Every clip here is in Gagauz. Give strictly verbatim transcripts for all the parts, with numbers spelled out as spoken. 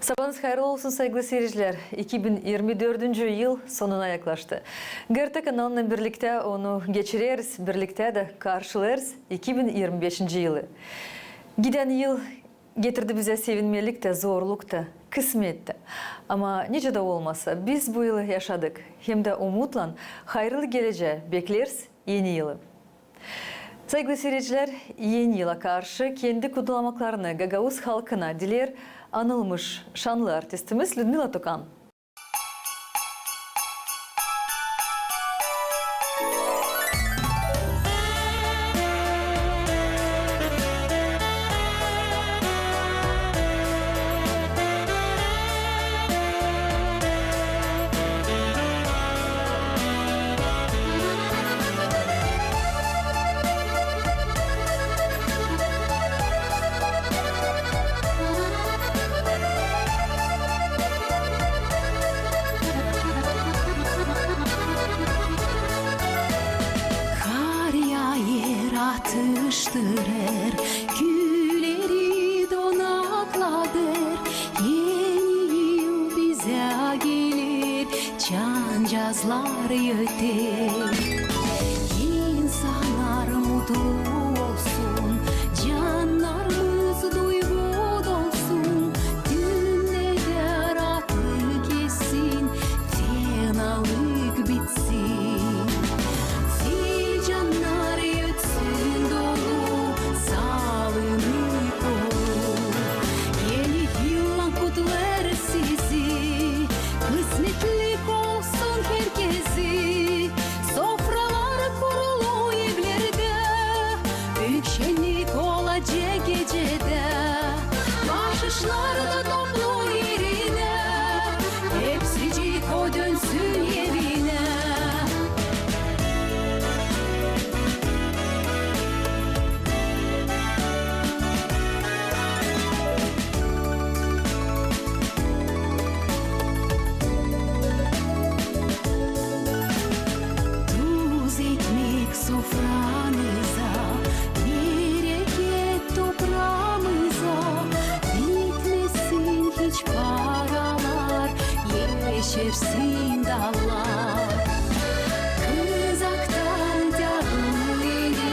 Sabaanız hayırlı olsun, saygılı siircilär. İki bin irmi dördüncü yıl sonuna yaklaştı. GRT kanalınan birliktä onu geçireriz, birliktä dä karşılêêrız iki bin irmi beşinci yılı. Gidän yıl getirdi bizä sevinmelik tä, zorluk ta, kısmet tä. Ama nicä dä olmasa, biz bu yılı yaşadık, hem dä umutlan hayırlı gelecää bekleeriz eni yılı. Saygılı siircilär, eni yıla karşı kendi kutlamaklarını gagauz halkına dileer anılmış şanlı artistimiz Lüdmila Tokan. Kar yayêr, atıştırêr, külleri donakladêr. Eni yıl bizä geler, cancazlar öter. İnsannar mutlu olsun, cannarımız duygu dolsun. Dünnedä raatlık gelsin, fenalık bitsin. Te cannar ötsün dolu, saalık dolu. Eni yıllan kutlêêrız sizi, kısmetlik olsun herkezi. Sofralar kurulu evlerdä, büük şenlik olacek gecedä. Baaşışlar da toplu erinä, hepsicik o dönsün evinä. Tuz ekmek soframıza, bereket topraamıza, bitmesin hiç paralar, yeşersin daallar. Kızaktan daalar, eni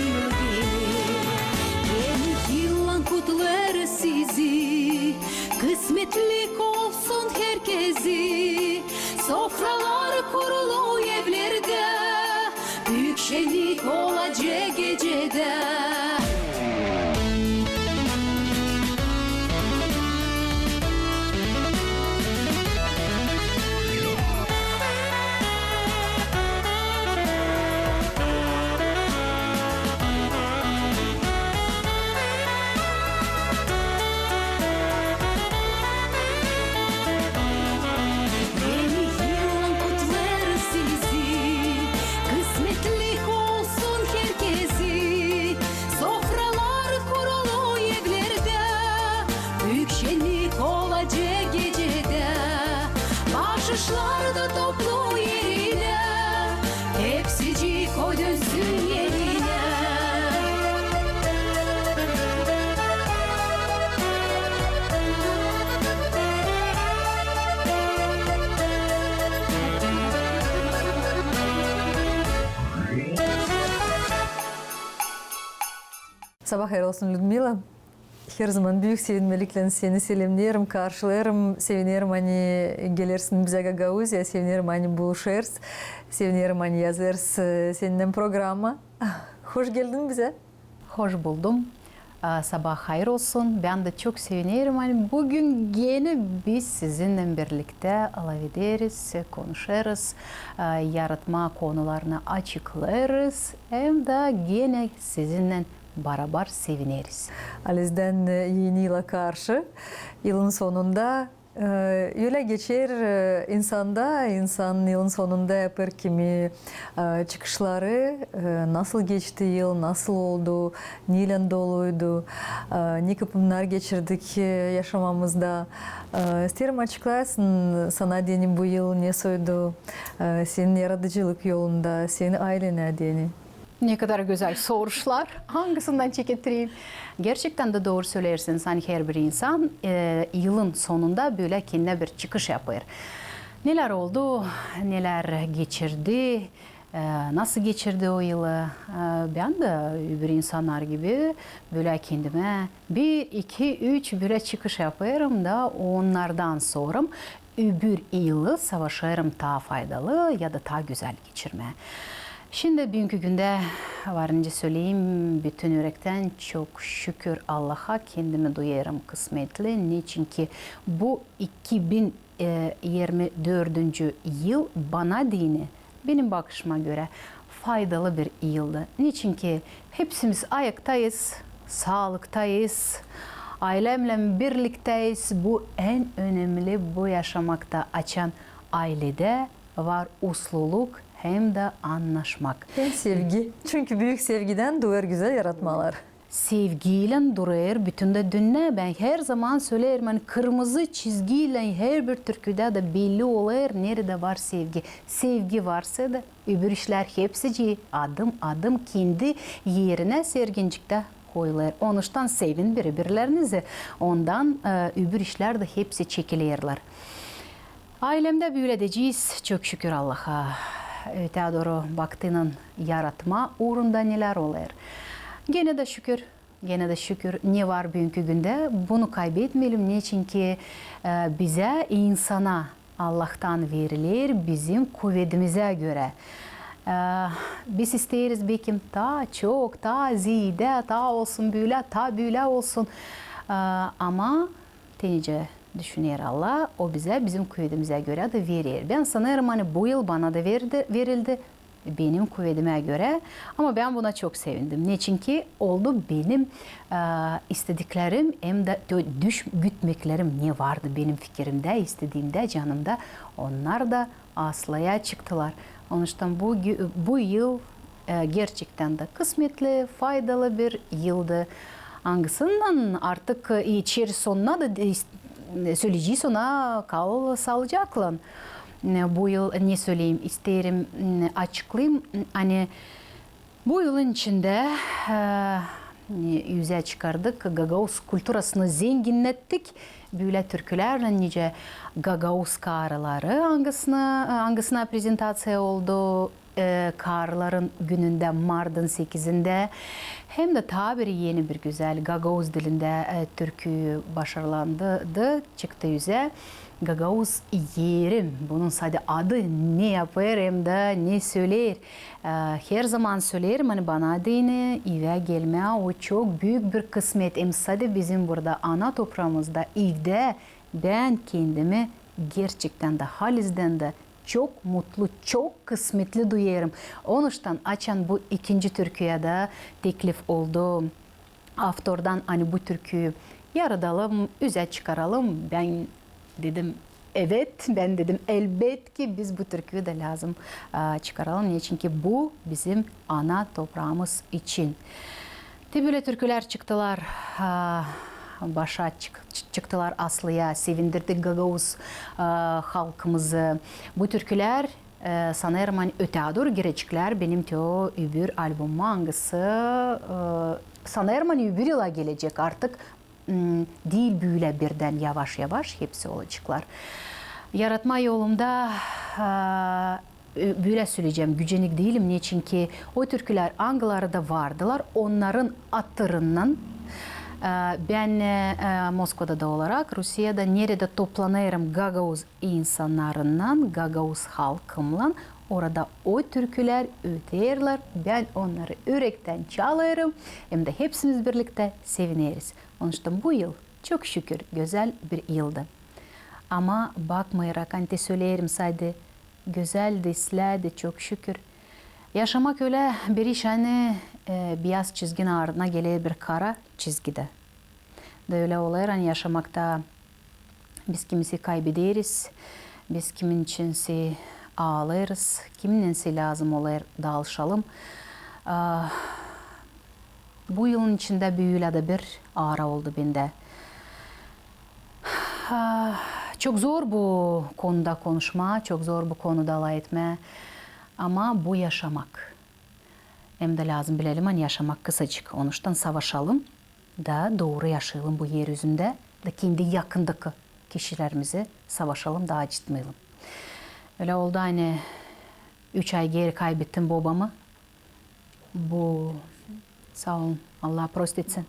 yıl geler. Eni yıllan kutlêêrız sizi, kısmetlik olsun herkezi. Sofralar kurulu evlerdä, büük şenlik olacek gecedä. Eni yıllan kutlêêrız sizi, kısmetlik olsun herkezi. Sofralar kurulu evlerdä, büük şenlik olacek gecedä. Baaşışlar da toplu erinä, hepsicik o dönsün evinä. Sabaa hayır olsun, Lüdmila. Her zaman büük sevinmeliklän seni selemneerim, karşılêêrım. Sevinerim, ani gelersin bizä Gagauziyaya, sevinerim, ani buluşêrız, sevinerim, ani yazêrız, e, seninnän programa. Hoş geldin bizä. Hoş buldum. A, sabaa hayır olsun. Bän dä çok sevinerim, ani büün genä biz sizinnän birliktä lafederiz, konuşêrız, a, yaratma konularını açıklêêrız, hem dä genä sizinnän barabar sevineriz. Halizdän, e, eni yıla karşı, yılın sonunda, e, ölä geçer, e, insanda, insan yılın sonunda yapêr kimi, e, çıkışları, e, nasıl geçti yıl, nasıl oldu, neylän doluydu, e, ne kıpımnar geçirdik, e, yaşamamızda. E, isteerim açıklayasın, sana deyni bu yıl ne soydu, e, senin yaradıcılık yolunda, senin aylenä deyni. Ne kadar gözäl soruşlar. Angısından çeketireyim? Gerçektän dä dooru söleersiniz, ani herbir insan, e, yılın sonunda bölä kendinä bir çıkış yapêr. Nelär oldu, nelär geçirdi, e, nasıl geçirdi o yılı. E, bän dä öbür insannar gibi bölä kendimä bir, iki, üç bölä çıkış yapêrım da onnardan sora öbür yılı savaşêrım taa faydalı ya da taa gözäl geçirmää. Şindi büünkü gündä var nicä söleyim, bütün ürektän çok şükür Allaha kendimi duyêrım kısmetli. Neçinki bu iki bin irmi dördüncü yıl bana deyni, benim bakışıma görä, faydalı bir yıldı. Neçinki hepsimiz ayaktayız, saalıktayız, aylemnän birlikteyiz. Bu en önemli bu yaşamakta, açan ayledä var usluluk hem dä annaşmak. Hem sevgi. Çünkü büük sevgidän duur gözäl yaratmalar. Sevgiylän durêr bütün dä dünnä. Bän herzaman söleerim, ani kırmızı çizgiylän herbir türküdä dä belli olêr, neredä var sevgi. Sevgi varsa da, öbür işlär hepsicii adım-adım kendi erinä serginciktä koyulêr. Onuştan sevin biri-birlerinizi, ondan, e, öbür işlär dä hepsi çekilerlär. Aylemdä bölä deyecez, çok şükür Allaha. Ötää dooru baktınan yaratma uurunda nelär olêr. Genä dä şükür, genä dä şükür, ne var büünkü gündä, bunu kaybetmeyelim, neçinki, e, bizä, insana, Allahtan veriler bizim kuvedimizä görä. E, biz isteeriz, bekim, taa çok, taa zeedä, taa olsun bölä, taa bölä olsun. E, ama te nicä düşüner Allah, o bizä bizim kuvedimizä görä dä verer. Bän sanêrım, ani bu yıl bana da verdi, verildi, benim kuvedimä görä, ama bän buna çok sevindim. Neçinki oldu benim, e, istediklerim hem dä tö-, düş-, gütmeklerim ne vardı benim fikirimdä, istediimdä, canımda, onnar da aslaya çıktılar. Onuştan bu gü-, bu yıl, e, gerçektän dä kısmetli, faydalı bir yıldı. Angısından artık, e, içeri sonuna da de-, söleyecez, ona kal saalıcaklan. E, bu yıl, ne söleyim, isteerim, m, açıklayım, m, ani bu yılın içindä, e, üzä çıkardık, gagauz kulturasını zenginnettik. Bölä türkülärlän, nicä gagauz kaarıları, angısına, angısına prezentaţiya oldu, e, kaarıların günündä, martın sekizindä. Hem dä taa bir eni bir gözäl gagauz dilindä, e, türkü başarılandı, çıktı üzä. Gagauz erim, bunun sade adı ne yapêr hem dä ne söleer. E, herzaman söleerim, ani bana deyni evä gelmää o çok büük bir kısmet. Hem sade bizim burada, ana topraamızda, evdä bän kendimi gerçektän dä, halizdän dä çok mutlu, çok kısmetli duyêrım. Onuştan, açan bu ikinci türküyä dä teklif oldu avtordan, ani bu türküyü yaradalım, üzä çıkaralım, bän dedim, evet, bän dedim, elbetki biz bu türküyü dä lääzım, a, çıkaralım. Neçinki bu bizim ana topraamız için. Te bölä türkülär çıktılar, a, başa çık-, çı-, çıktılar aslıya, sevindirdik gagauz, a, halkımızı. Bu türkülär, e, sanêrım, ani ötää dooru gireceklär benim te o öbür albomuma, angısı, e, sanêrım, ani öbür yıla gelecek artık. M, diil bölä birdän, yavaş-yavaş hepsi olaceklar. Yaratma yolumda, a, ö-, bölä söleyecäm, gücenik diilim, neçinki o türkülär, angıları da vardılar, onnarın hatırından, a, bän, e, e, Moskvada da olarak, Rusiyada, neredä toplanêrım gagauz insannarınnan, gagauz halkımnan, orada o türkülär öterlär, bän onnarı ürektan çalêrım, hem dä hepsimiz birliktä sevineriz. Onuştan bu yıl, çok şükür, gözäl bir yıldı. Ama bakmayarak, ani te söleerim sade gözäldi, isläädi, çok şükür. Yaşamak ölä bir iş, ani, e, biyaz çizginin ardına geler bir kara çizgi dä. Da ölä olêr, ani yaşamakta biz kimisi kaybederiz, biz kimin içinsi aalêrız, kiminnensi lääzım olêr daalışalım. A, bu yılın içindä bölä dä bir aara oldu bendä. A, çok zor bu konuda konuşmaa, çok zor bu konuda lafetmää, ama bu yaşamak. Hem dä lääzım bilelim, ani yaşamak kısacık. Onuştan savaşalım da dooru yaşayalım bu er üzündä, da kendi yakındakı kişilerimizi savaşalım da acıtmayalım. Ölä oldu, ani üç ay geeri kaybettim bobamı. Bu, saa olun, Allah prost etsin.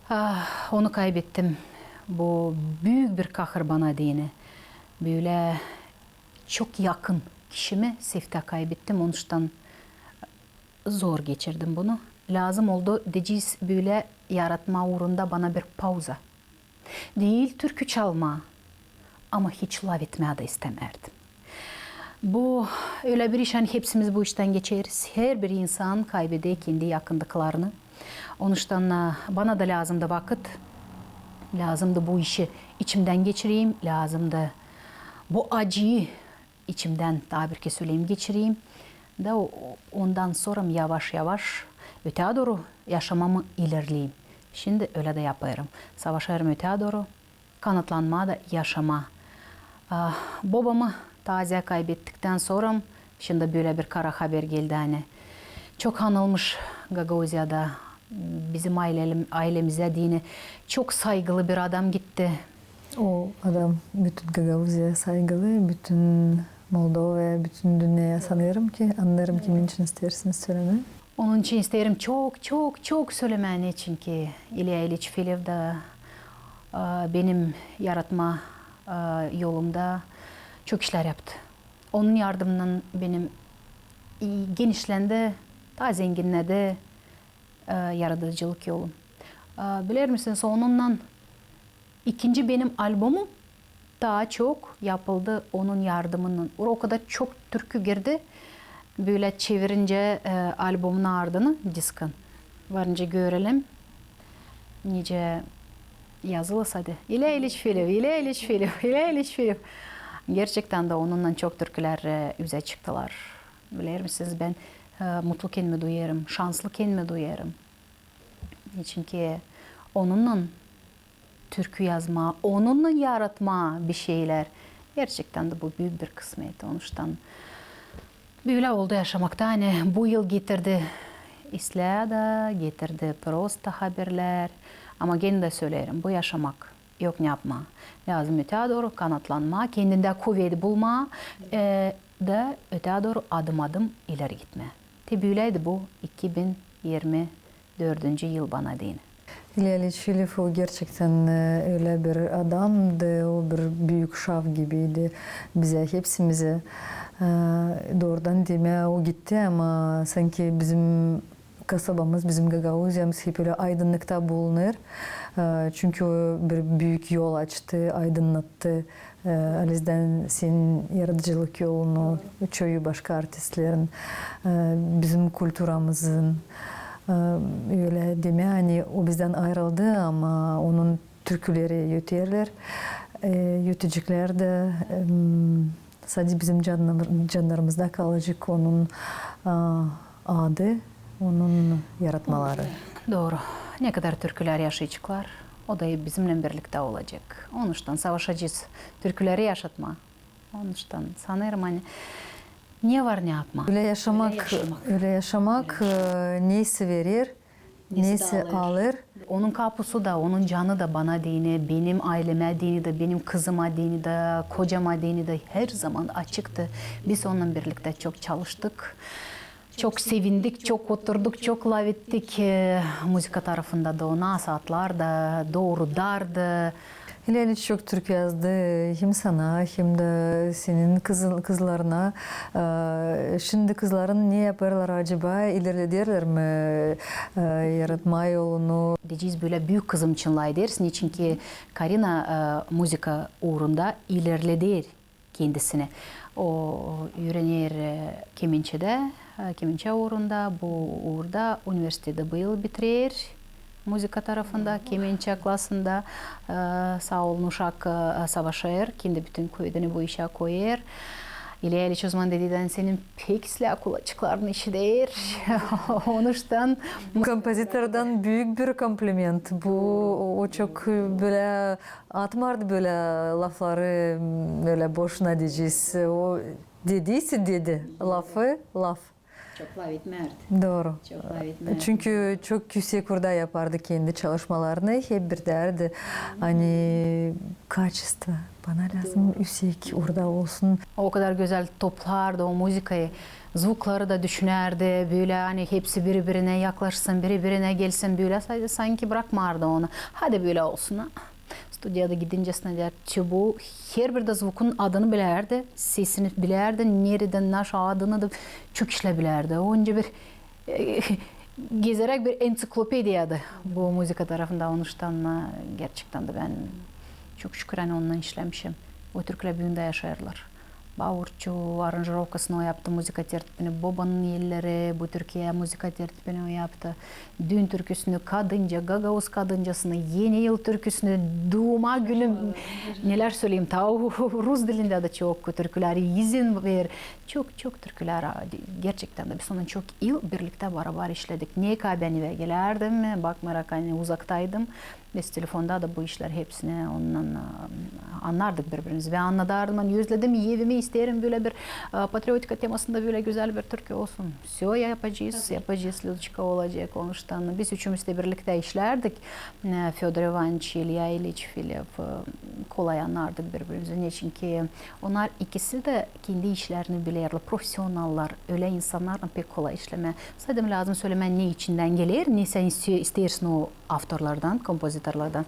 Ah, onu kaybettim. Bu büük bir kahır bana deyni. Bölä çok yakın kişimi seftä kaybettim. Onuştan zor geçirdim bunu. Lääzım oldu, deyecez, bölä yaratma uurunda bana bir pauza. Diil türkü çalmaa, ama hiç laf etmää dä istemärdim. Bu ölä bir iş, ani hepsimiz bu iştän geçeriz. Herbir insan kaybeder kendi yakındaklarını. Onuştan, a, bana da lääzımdı vakıt, lääzımdı bu işi içimdän geçireyim, lääzımdı bu acıyı içimdän, taa bir kerä söleyim, geçireyim. Da o-, ondan sora yavaş-yavaş ötää dooru yaşamamı ilerleyim. Şindi ölä dä yapêrım. Savaşêrım ötää dooru, kanatlanmaa da yaşamaa. Ah, bobamı taazä kaybettiktän sora şindi bölä bir kara haber geldi, ani çok anılmış Gagauziyada bizim aylem-, aylemizä deyni çok saygılı bir adam gitti. O adam bütün Gagauziyaya saygılı, bütün Moldovaya, bütün dünneyä sanêrım ki, annêêrım ki, kimin için isteersiniz sölemää. Onun için isteerim çok, çok, çok sölemää, neçin ki İlya İliç Filiv da, a, benim yaratma, a, yolumda çok işlär yaptı. Onun yardımınnan benim i-, genişlendi, taa zenginnedi, e, yaradıcılık yolum. E, biler misiniz, onunnan ikinci benim albomum taa çok yapıldı onun yardımınnan. O kadar çok türkü girdi, bölä çevirincä, e, albomun ardını, diskın. Varınca görelim, nicä yazılı sade. İlya İliç Filiv, İlya İliç Filiv, İlya İliç Filiv. Gerçektän dä onunnan çok türkülär, e, üzä çıktılar. Biler misiniz, bän, e, mutlu kendimi duyêrım, şanslı kendimi duyêrım. Çünki onunnan türkü yazmaa, onunnan yaratmaa bir şeylär. Gerçektän dä bu büük bir kısmet. Onuştan bölä oldu yaşamakta, ani bu yıl getirdi islää dä, getirdi prosta haberlär. Ama genä dä söleerim, bu yaşamak. Yok ne yapmaa. Lääzım ötää dooru kanatlanmaa, kendindä kuvet bulmaa, e, da ötää dooru adım-adım ileri gitmää. Te böläydi bu iki bin irmi dördüncü yıl bana deyni. İlya İliç Filiv o gerçektän, e, ölä bir adamdı, o bir büük şav gibiydi bizä, hepsimizä. E, doorudan demää, o gitti, ama sanki bizim kasabamız, bizim Gagauziyamız hep ölä aydınnıkta bulunêr. E, çünkü o bir büük yol açtı, aydınnattı. E, alizdän senin yaradıcılık yolunu, çoyu başka artistlerin, e, bizim kulturamızın, e, ölä demää, ani o bizdän ayırıldı, ama onun türküleri öterlär, e, öteceklär dä, em, sade bizim canlar-, canlarımızda kalacek onun, a, adı, onun yaratmaları. Dooru. Ne kadar türkülär yaşayaceklar, o da bizimnän birliktä olacek. Onuştan savaşacez türküleri yaşatmaa. Onuştan sanêrım, ani ne var ne yapmaa. Ölä yaşamak, ölä yaşamak, e, neysä verer, neysä alêr. Onun kapusu da, onun canı da bana deyni, benim aylemä deyni dä, benim kızıma deyni dä, kocama deyni dä her zaman açıktı. Biz onunnan birliktä çok çalıştık. Çok sevindik, çok oturduk, çok laf ettik. E, muzıka tarafında da o nasaatlarda doorudardı. İlya İliç çok türkü yazdı, hem sana, hem dä senin kızın-, kızlarına. E, şindi kızların ne yapêrlar acaba? İlerlederlär mi, e, yaratma yolunu? Deyecez, bölä büük kızım için lafederiz, neçin ki Karina, e, muzıka uurunda ilerleder kendisini. O üürener, e, kemençedä, e, kemençä uurunda, bu uurda universiteti bu yıl bitirer. Muzıka tarafında, kemençä klasında, e, saa olun uşak, e, savaşêr, kendi bütün kuvedini bu işä koyêr. İlya İliç o zaman dedi, ani senin pek islää kulaçıkların işider. Onuştan kompozitordan büük bir kompliment. Bu, o, o çok bölä atmardı bölä lafları, bölä boşuna deyecez. O dediyse dedi, lafı, laf. Çok lafetmärdi. Dooru. Çok lafetmärdi. Çünkü çok üüsek orada yapardı kendi çalışmalarını. Hep bir derdi, ani kaçestvo, bana lääzım üüsek orada olsun. O kadar gözäl toplardı o muzıkayı. Zvukları da düşünärdi, bölä ani hepsi biri-birinä yaklaşsın, biri-birinä gelsin, bölä sa- sanki brakmardı onu. Hadi bölä olsun, ha. Studiyada gidincä deyärdi, bu herbir dä zvukun adını bilärdi, sesini bilärdi, neredän, naşey adını da çok işlää bilärdi. Onca bir, e, gezeräk bir enţiklopediyadı bu muzıka tarafında, onuştan, e, gerçektän dä bän çok şükür, ani onunnan işlämişim. O türkülär büün dä yaşêêrlar. Baurçu aranjirovkasını o yaptı, muzıka tertipini, Bobanın elleri, bu Türkiye muzıka tertipini o yaptı. Düün türküsünü kadınca, gagauz kadıncasını, Eni yıl türküsünü, duuma günü, nelär söleyim, taa rus dilindä dä çok türkülär, İzin ver, çok, çok türkülär, a, gerçektän dä biz onunnan çok yıl birliktä barabar işledik. Ne kadar bän evä gelärdim, bakmayarak ani uzaktaydım, biz telefonda da bu işlär hepsini onunnan, a, annardık biri-birimizi. Bän annadardım, ani özledim evimi, isteerim bölä bir, a, patriotika temasında bölä gözäl bir türkü olsun. Всё yapacez, yapacez, Lüdoçka, olacek. Onuştan biz üçümüz dä birliktä işlärdik. E, Födor İvaniç, İlya İliç Filev, e, kolay annardık biri-birimizi. Neçinki onnar ikisi dä kendi işlerini bilerlär, profesionallar, ölä insannarlan pek kolay işlemää. Sade lääzım sölemää, ne içindän geler, ne sän iste- isteersin o avtorlardan, kompozitorlardan.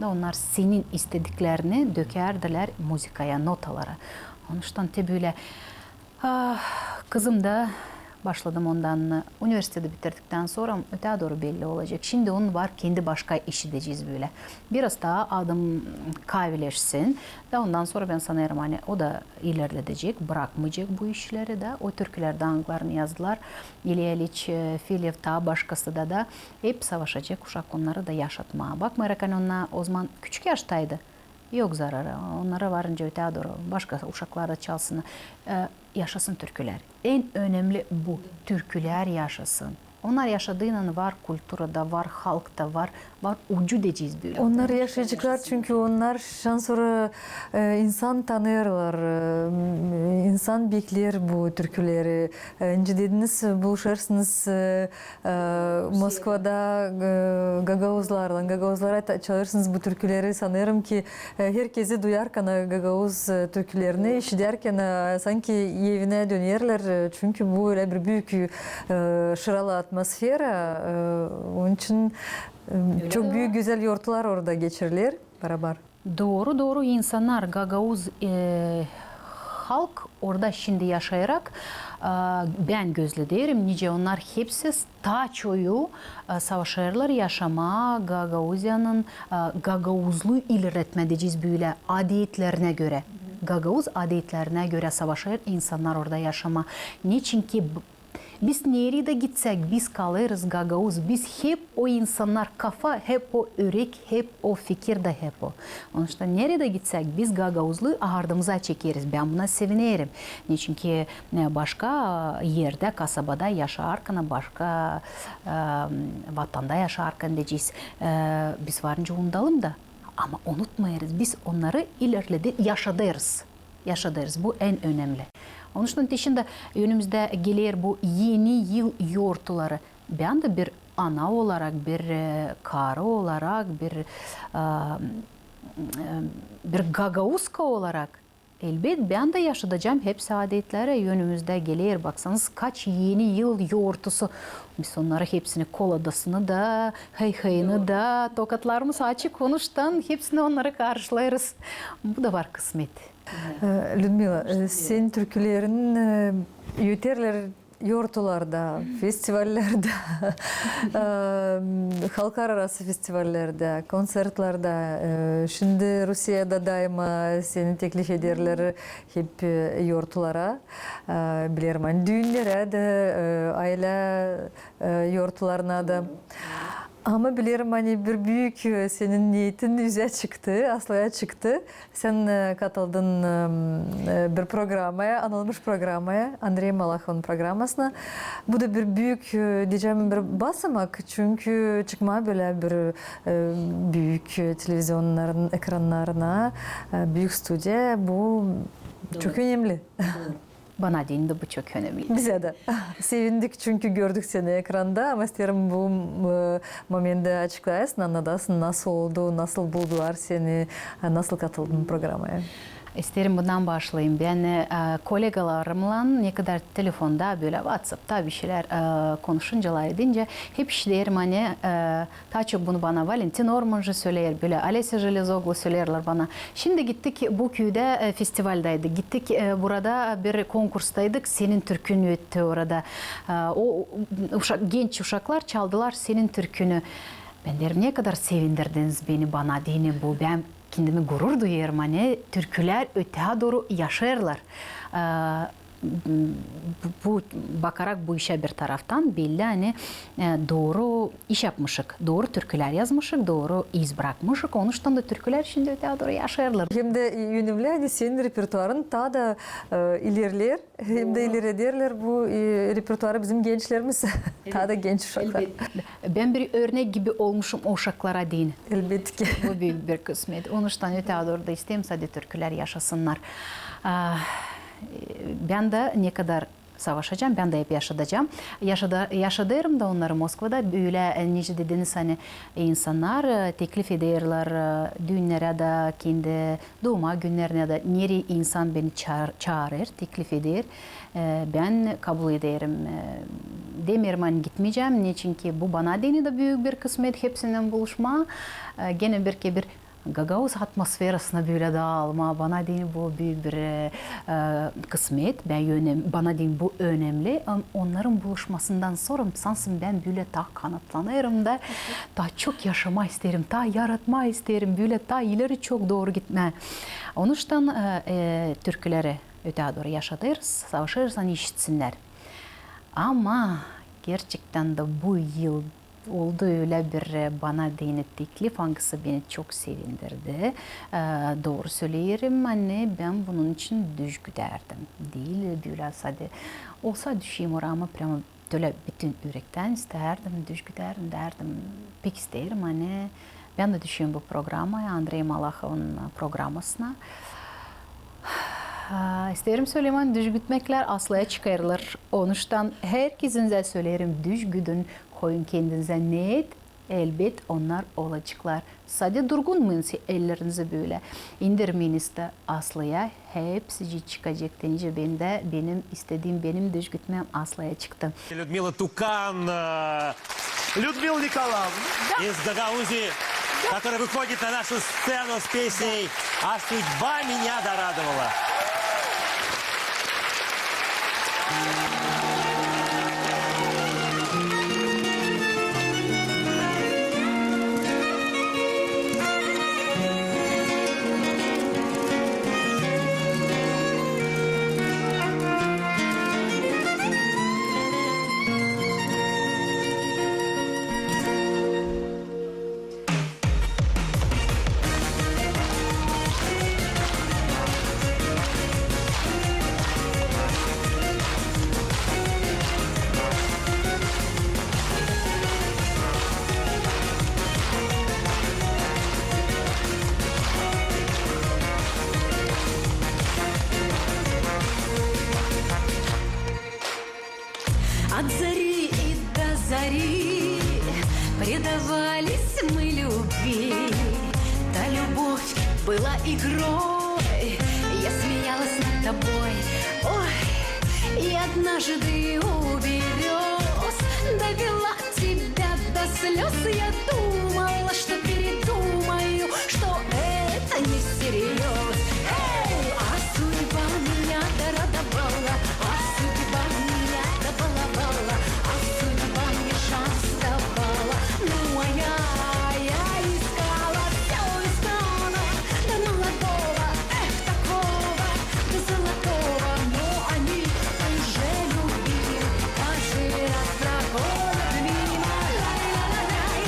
Da onnar senin istediklerini dökärdilär muzıkaya, notalara. Onuştan te bölä, ah, kızım da, başladım ondan, universiteti bitirdiktan sora, ötää dooru belli olacek. Şindi onun var kendi başka işi, deyecez bölä. Biraz taa adım kavileşsin. Da ondan sora bän sanêrım, ani o da ilerledecek, brakmayacek bu işleri da. O türkülär dä, angılarını yazdılar İlya İliç, e, Filev, taa başkası da, da hep savaşacek uşak onnarı da yaşatmaa. Bakmayarak, ani onnar ozaman küçük yaştaydı. Yok zararı. Onnarı varınca ötää dooru başka uşaklar da çalsın. E, yaşasın türkülär. En önemli bu. Türkülär yaşasın. Onnar yaşadıynan var kultura da, var halk da, var, var ucu, deyecez bölä. Onnar yaşayaceklar, çünkü onnar şindän sora, e, insan tanıyêrlar, e, insan bekleer bu türküleri. E, nicä dediniz, buluşêrsınız, e, e, Moskvada, e, gagauzlarlan, gagauzlara ta- çalêrsınız bu türküleri. Sanêrım ki, e, herkezi duyarkana gagauz, e, türkülerini işidärkana, e, sanki evinä dönerlär, e, çünkü bu ölä bir büük, e, şıralı atmosfera, e, onun için, e, çok büük gözäl yortular orada geçiriler barabar. Dooru, dooru. İnsannar, gagauz, e, halk orada şindi yaşayarak, e, bän gözlederim, nicä onnar hepsi, taa çoyu, e, savaşêrlar yaşamaa Gagauziyanın, e, gagauzluu ilerletmää, deyecez bölä, adetlerinä görä. Gagauz adetlerinä görä savaşêr insannar orada yaşamaa. Neçinki b- biz neredä gitsäk, biz kalêrız gagauz. Biz hep o insannar, kafa hep o, ürek hep o, fikir dä hep o. Onuştan neredä gitsäk, biz gagauzluu ardımıza çekeriz. Bän buna sevinerim. Neçinki, e, başka erdä, kasabada yaşarkana, başka, e, vatanda yaşarkana, deyecez, e, biz varınca unudalım da. Ama unutmayêrız, biz onnarı ilerlede yaşadêrız. Yaşadêrız. Bu en önemli. Onuştan te şindi önümüzdä geler bu Eni yıl yortuları. Bän dä bir ana olarak, bir, e, karı olarak, bir, e, e, bir gagauzka olarak, elbet, bän dä yaşadacam hepsi adetleri. Önümüzdä geler, baksanız, kaç Eni yıl yortusu. Biz onnarı hepsini, koladasını da, hıy-hıyını da, tokatlarımız açık, onuştan hepsini onnarı karşılêêrız. Bu da var kısmet. E, Lüdmila, e, senin türkülerin, e, öterlär yortularda, festivallerdä, e, halklararası festivallerdä, konţertlerdä. E, şindi Rusiyada daima seni teklif ederlär hep, e, yortulara. E, bilerim, ani düünnerdä dä, e, aylä, e, yortularına da. Ama bilerim, ani bir büük, e, senin neetin üzä çıktı, aslıya çıktı. Sän, e, katıldın, e, e, bir programaya, anılmış programaya, Andrey Malahovun programasına. Bu da bir büük, e, deyecäm, bir basamak, çünkü çıkmaa bölä bir, e, büük, e, televizionların ekrannarına, e, büük studiya, bu çok önemli. Dooru. Bana deyni dä bu çok önemli. Bizä dä. Sevindik, çünkü gördük seni ekranda. Ama isteerim bu, e, momentti açıklayasın, annadasın, nasıl oldu, nasıl buldular seni, e, nasıl katıldın programaya? İsteerim bundan başlayım. Bän, e, kolegalarımnan ne kadar telefonda, bölä WhatsAppta bir şeylär, e, konuşunca, laf edincä, hep işiderim, ani, e, taa çok bunu bana Valentin Ormanjı söleer, bölä Olesä Jelezoglu söleerlär bana. Şindi gittik, bu küüdä, e, festivaldaydık. Gittik, e, burada bir konkurstaydık, senin türkünü ötti orada. E, o, uşak, genç uşaklar çaldılar senin türkünü. Bän deerim, ne kadar sevindirdiniz beni, bana deyni bu. Bän kendimi gurur duyêrım, ani türkülär ötää dooru yaşêêrlar. E, bu, bu, bakarak bu işä bir taraftan belli, ani, e, dooru iş yapmışık, dooru türkülär yazmışık, dooru iz brakmışık. Onuştan da türkülär şindi ötää dooru yaşêêrlar. Hem dä önemli, ani senin repertuarın taa da, e, ilerleer, hem dä ilerlederlär bu, e, repertuarı bizim gençlerimiz, taa da genç uşaklar. Elbetki. Bän bir örnek gibi olmuşum o uşaklara deyni. Elbetki. Bu büük bir kısmet. Onuştan ötää dooru da isteerim, sade türkülär yaşasınnar. A, e, bän dä ne kadar savaşacam, bän dä hep yaşadacam. Yaşada-, yaşadêrım da onnarı Moskvada. Bölä, e, nicä dediniz, ani insannar, e, teklif ederlär, e, düünnärä dä, kendi duuma günnerinä dä, nereyi insan beni çaar-, çaarêr, teklif eder, e, bän kabul ederim. E, demeerim, ani gitmeycäm, neçinki bu bana deyni dä büük bir kısmet hepsindän buluşmaa. E, genä bir kerä bir gagauz atmosferasına bölä daalmaa, bana deyni bu büük bir, e, e, kısmet. Bän önem-, bana deyni bu önemli. Am, onnarın buluşmasından sora sansın bän bölä taa kanatlanêrım da, taa çok yaşamaa isteerim, taa yaratmaa isteerim, bölä taa ileri çok dooru gitmää. Onuştan, e, e, türküleri ötää dooru yaşadêrız, savaşêrız, ani işitsinnär. Ama gerçektän dä bu yıl oldu ölä bir, e, bana deyni teklif, angısı beni çok sevindirdi. E, dooru söleerim, ani bän bunun için düş güdärdim. Diil bölä sade olsa düşeyim oraya, ama prama bölä bütün ürektän istärdim, düş güdärdim, därdim, pek isteerim, ani bän dä düşeyim bu programaya, Andrey Malahovun programasına. A, isteerim sölemää, ani düş güdmeklär aslıya çıkêrlar. Onuştan herkesinä söleerim, düş güdün, koyun kendinizä neet, elbet onnar olaceklar. Sade durgunmayın ellerinizi bölä. İndirmeyiniz dä aslıya, hepsicii çıkacek. Deyni dä bän dä, benim istediim, benim düş güdmää aslıya çıktı. Людмила Тукан, э, Людмила Николаевна из Гагаузии, которая выходит на нашу сцену с песней «А судьба меня дорадовала». От зари и до зари предавались мы любви. Та любовь была игрой, я смеялась над тобой. Ой, и однажды у берёз довела тебя до слёз. Я думала, что передумаю, что это не всерьёз. Эй, а судьба меня дорадовала, а судьба меня добаловала, а судьба мне шанс давала. Ну, а я, я искала, всё искала, до молодого, эх, такого, до золотого, но они уже любили, каждый раз проходят мимо. Ла-ла-ла-ла-ла.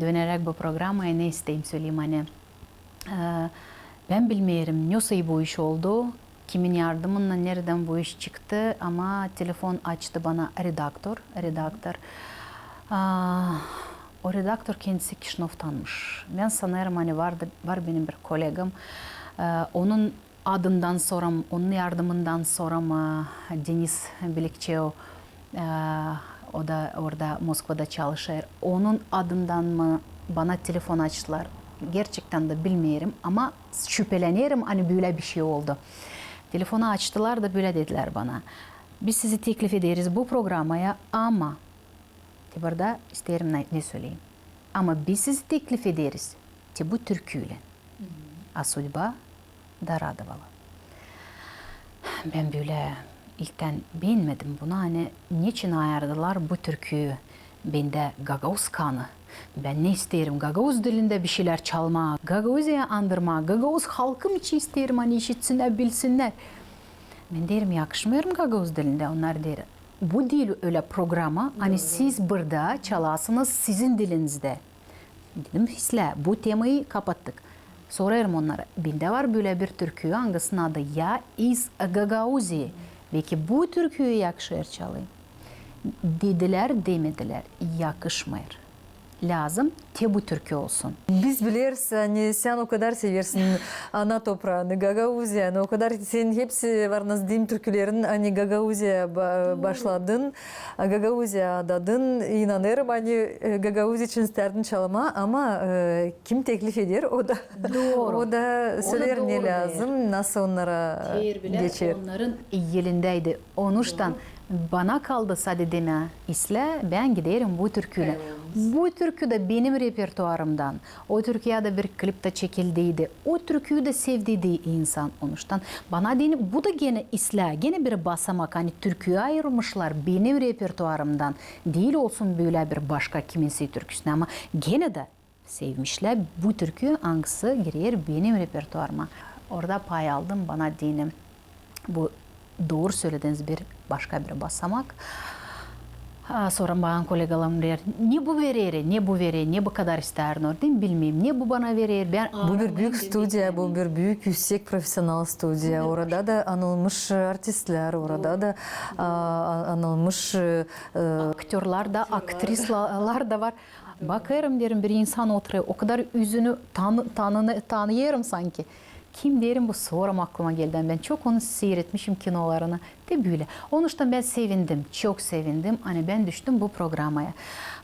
Döneräk bu programaya, ne isteerim söleyim, ani, e, bän bilmeerim, nesoy bu iş oldu, kimin yardımınnan, neredän bu iş çıktı, ama telefon açtı bana redaktor, redaktor. A, o redaktor kendisi Kişinövtanmış. Bän sanêrım, ani var, var benim bir kolegam, e, onun adından sora mı, onun yardımından sora mı, Denis Bilikçev, e, o da orada Moskvada çalışêr. Onun adından mı bana telefon açtılar? Gerçektän dä bilmeerim, ama şüpelenerim, ani bölä bir şey oldu. Telefonu açtılar da bölä dediler bana: "Biz sizi teklif ederiz bu programaya, ama," te burada isteerim ne, ne söleyim. "Ama biz sizi teklif ederiz te bu türküylän. A судьба дорадовала". Bän bölä ilktän beenmedim bunu, ani neçin ayırdılar bu türküyü. Bendä gagauz kanı. Bän ne isteerim, gagauz dilindä bir şeylär çalmaa, Gagauziyayı andırmaa, gagauz halkım için isteerim, ani işitsinnär, bilsinnär. Bän deerim, yakışmêêr gagauz dilindä. Onnar deer, bu diil ölä programa, ani siz burada çalasınız sizin dilinizdä. Dedim, islää, bu temayı kapattık. Sorêrım onnara, bendä var bölä bir türkü, angısının adı "Я из Гагаузии". Beki bu türküyü yakışêr çalayım. Dedilär, demedilär, yakışmêêr. Lääzım te bu türkü olsun. Biz bileriz, ani sän o kadar seversin ana topraanı, Gagauziyanı, o kadar senin hepsi var, nasıl deyim, türkülerin, ani Gagauziyaya ba-, başladın, Gagauziyaya adadın. İnanêrım, ani, e, Gagauziya için istärdin çalmaa, ama, e, kim teklif eder, o da, o da söleer, ne lääzım, nasıl onnara geçer. Onların elindäydi. Onuştan bana kaldı sade demää, islää, bän giderim bu türküylän. Bu türkü dä benim repertuarımdan. O türküyä dä bir klip tä çekildiydi. O türküyü dä sevdiydi insan. Onuştan bana deyni, bu da genä islää, genä bir basamak, ani türküyü ayırmışlar benim repertuarımdan. Diil olsun bölä bir başka kiminsey türküsünä, ama genä dä sevmişlär bu türkü, angısı girer benim repertuarıma. Orada pay aldım, bana deyni, bu, dooru sölediniz, bir başka bir basamak. A, sora bana kolegalarım deer, ne bu verer, ne bu verer, ne bu kadar istärin orada, bilmeerim, ne bu bana verer. Bän... Bu bir büük studiya, bu bir büük, üüsek profesional studiya. Orada da anılmış artistlär, orada da, a, anılmış, e, aktörlär dä, aktrisalar da var. Bakêrım, deerim, bir insan oturêr, o kadar üzünü tan-, tanını-, tanıyêrım sanki. Kim, deerim, bu? Sora aklıma geldi. Bän çok onu siiretmişim, kinolarını. Te bölä. Onuştan bän sevindim, çok sevindim, ani bän düştüm bu programaya.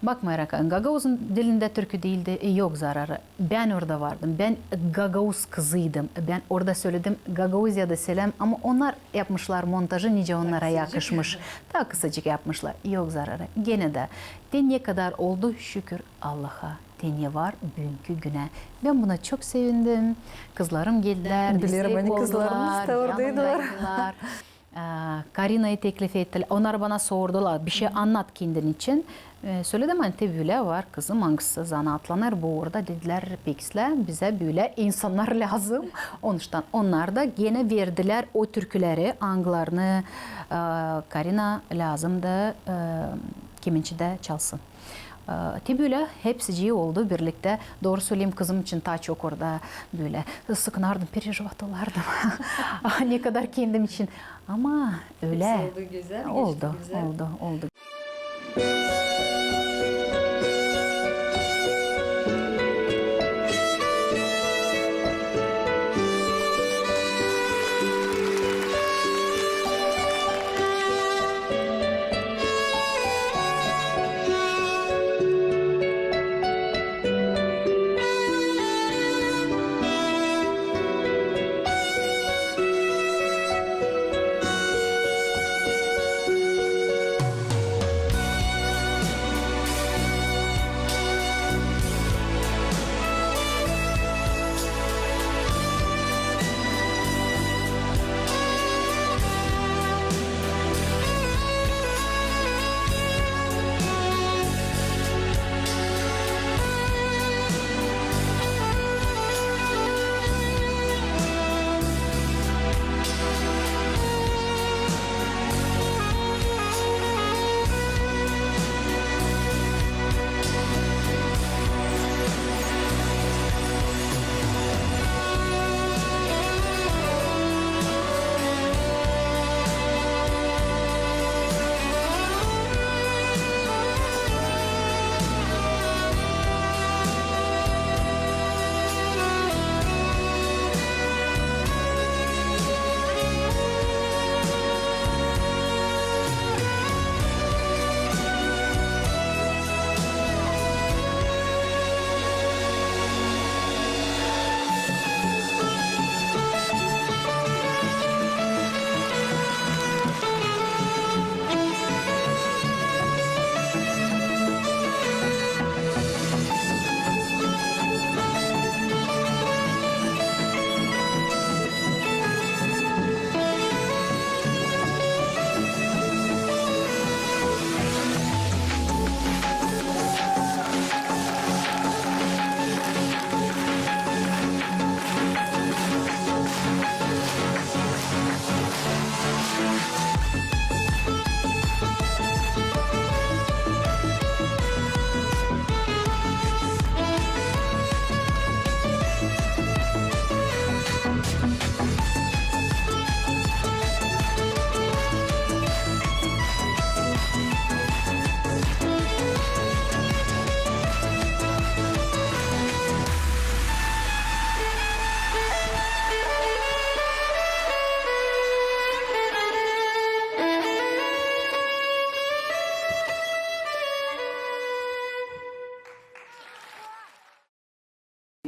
Bakmayarak, gagauzun dilindä türkü diildi, e, yok zararı. Bän orada vardım, bän gagauz kızıydım, bän orada söledim "Gagauziyaya da seläm", ama onnar yapmışlar montajı, nicä onnara yakışmış. Taa kısacık yapmışlar, yok zararı. Genä dä, te ne kadar oldu, şükür Allaha, te ne var büünkü günä. Bän buna çok sevindim. Kızlarım geldilär, destek oldular, yanımdaydılar. A, Karinayı teklif ettilär. Onnar bana sordular, bir şey annat kendin için. E, söledim, ani te bölä var kızım, angısı zanaatlanêr bu uurda. Dedilär, pek islää, bizä bölä insannar lääzım. Onuştan onnar da genä verdilär o türküleri, angılarını, e, Karina lääzımdı, e, kemençedä çalsın. E, te bölä hepsicii oldu birliktä. Dooru söleyim, kızım için taa çok orada bölä sıkınardım, переживать olardım. Ne kadar kendim için. Ama ölä. Hepsi oldu gözäl, geçti gözäl. Oldu, oldu, oldu.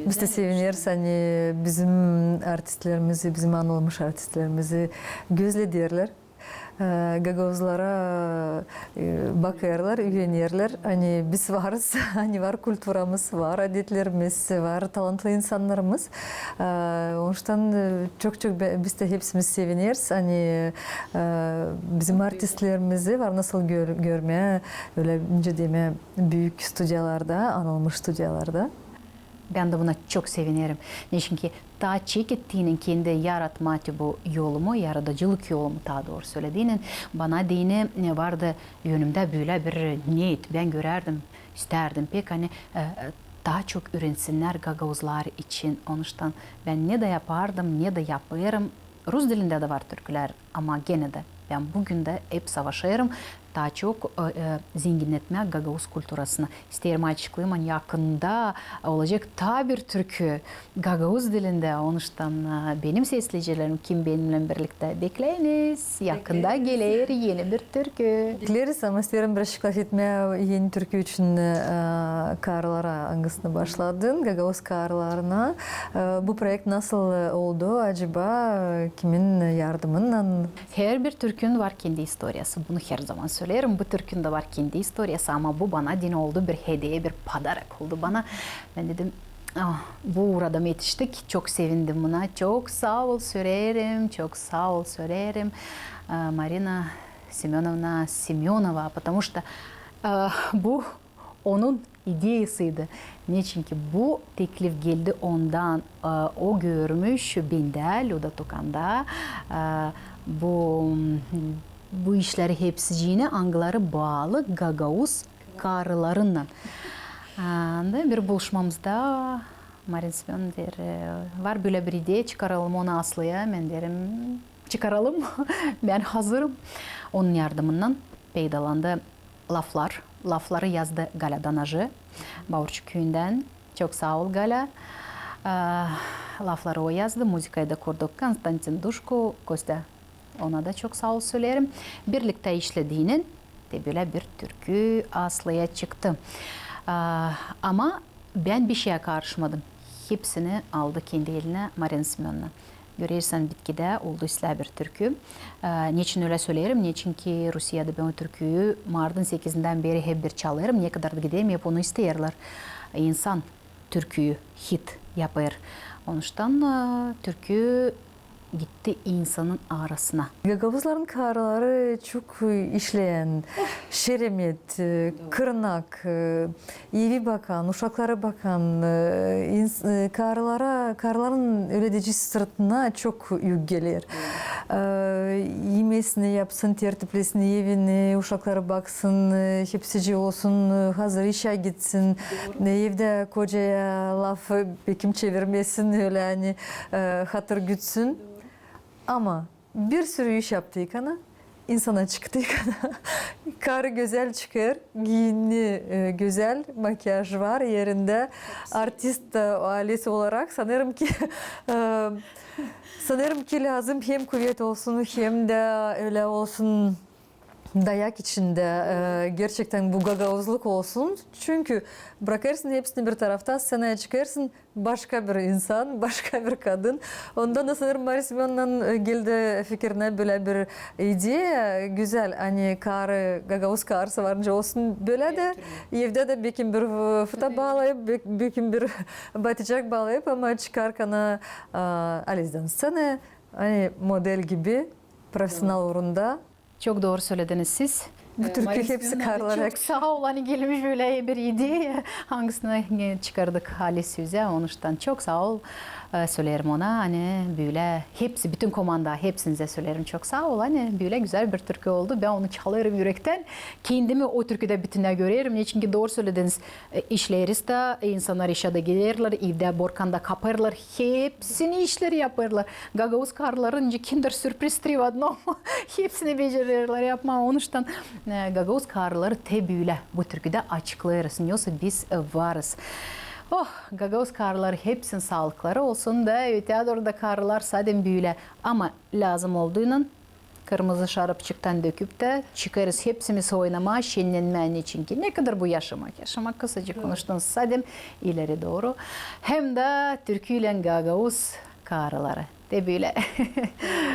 Biz dä sevineriz, ani bizim artistlerimizi, bizim anılmış artistlerimizi gözlederlär. E, gagauzlara, e, bakêrlar, üvenerlär. Ani biz varız, ani var kulturamız, var adetlerimiz, var talantlı insannarımız. E, onuştan, e, çok-çok be-, biz dä hepsimiz sevineriz. Ani, e, bizim artistlerimizi var nasıl gör-, görmää, ölä nicä demää, büük studiyalarda, anılmış studiyalarda. Bän dä buna çok sevinerim. Neçinki taa çekettiynän kendi yaratmaa bu yolumu, yaradıcılık yolumu, taa dooru sölädiynän, bana deyni, e, vardı önümdä bölä bir neet. Bän görärdim, istärdim pek, ani, e, e, taa çok üürensinnär gagauzlar için. Onuştan bän ne dä yapardım, ne dä yapêrım. Rus dilindä dä var türkülär, ama genä dä bän büün dä hep savaşêrım taa çok, e, e, zenginnetmää gagauz kulturasını. İsteerim açıklayım, ani yakında olacek taa bir türkü gagauz dilindä. Onuştan, e, benim sesleyicilerim, kim benimnän birliktä, bekleyiniz. Yakında geler eni bir türkü. Bekleriz, ama isteerim birazcık lafetmää eni türkü için, e, karılara, angısını başladın, gagauz karılarına. E, bu proekt nasıl oldu acaba, kimin yardımınnan? Herbir türkün var kendi istoriyası. Bunu herzaman söleerim. Bu türkün dä var kendi istoriyası, ama bu bana deyni oldu bir hediye, bir padarak oldu bana. Bän dedim, "Ah, bu uurada mı etiştik?" Çok sevindim buna. Çok saa ol söleerim, çok saa ol söleerim, e, Marina Semönovna Semönova, потому что, e, bu onun ideyasıydı. Neçinki bu teklif geldi ondan, e, o görmüş bendä, Lüda Tukanda, e, bu, bu işleri hepsicini, angıları baalı gagauz karılarınnan. E, da bir buluşmamızda Marina Semönovna deer, e, var bölä bir ideya, çıkaralım onu aslıya. Bän deerim, çıkaralım, bän hazırım. Onun yardımından peydalandı laflar. Lafları yazdı Galä Danajı, Baurçu küüyündän. Çok saa ol, Galä. E, lafları o yazdı, muzıkayı da kurduk Konstantin Duşko, Kostya. Ona da çok saa ol söleerim. Birliktä işlediynän dä bölä bir türkü aslıya çıktı. E, ama bän bişeyä karışmadım. Hepsini aldı kendi elinä Marina Semönovna. Görersän, bitkidä oldu islää bir türkü. E, neçin ölä söleerim? Neçinki Rusiyada bän o türküyü martın sekizindän beeri hep bir çalêrım. Ne kadar da giderim, hep onu isteerlär. İnsan türküyü hit yapêr. Onuştan, e, türkü gitti insanın arasına. Gagauzların karıları çok işleyän, şeremet, e, kırnak, e, evi bakan, uşakları bakan, e, ins-, e, karılara, karıların ölä deyecez sırtına çok yük geler. E, imesini yapsın, tertiplesin evini, uşakları baksın, e, hepsicii olsun, e, hazır işä gitsin, e, evdä kocaya laf, e, bekim çevirmesin, ölä ani, e, hatır gütsün. Ama bir sürü iş yaptıkana, insana çıktıkana, karı gözäl çıkêr, giiyini, e, gözäl, makiyaj var erindä, artist dä alet olarak, sanêrım ki, e, sanêrım ki, lääzım hem kuvet olsun, hem dä ölä olsun, dayak içindä, e, gerçektän bu gagauzluk olsun. Çünkü brakêrsın hepsini bir tarafta, sţenaya çıkêrsın, başka bir insan, başka bir kadın. Ondan da sanêrım Marina Semönovnanın, e, geldi fikirinä bölä bir ideya, gözäl, ani karı, gagauz karısı var nicä olsun, bölä dä evdä dä bekim bir, e, fıta baalayıp, be-, bekim bir baticak baalayıp, ama çıkarkana, e, alezdän sţenaya, ani model gibi, profesional uurunda. Çok dooru sölediniz siz. Bu türkü hepsi karılara. Çok saa ol, ani gelmiş bölä bir ideya, angısını, e, çıkardık halizdän. Onuştan çok saa ol, e, söleerim ona, ani bölä hepsi, bütün komanda, hepsinizä söleerim çok saa ol, ani bölä gözäl bir türkü oldu. Bän onu çalêrım ürektän. Kendimi o türküdä bütünnä görerim, neçinki dooru sölediniz. E, işleriz dä, insannar işä dä giderlär, evdä borkan da kapêrlar, hepsini işleri yapêrlar. Gagauz karıları nicä Kinder Sürpriz три в одном. Hepsini becererlär yapmaa. Onuştan, e, gagauz karıları te bölä bu türküdä açıklêêrız, nesoy biz, e, varız. Oh, gagauz karıları hepsinin saalıkları olsun da, öteyä dooru da karılar sadä bölä. Ama lääzım olduynan kırmızı şarapçıktan döküp tä çıkêrız hepsimiz oynamaa, şennenmää, neçinki ne kadar bu yaşamak. Yaşamak kısacık, konuştunuz sade ileri dooru. Hem dä türküylän gagauz karıları. Te bölä.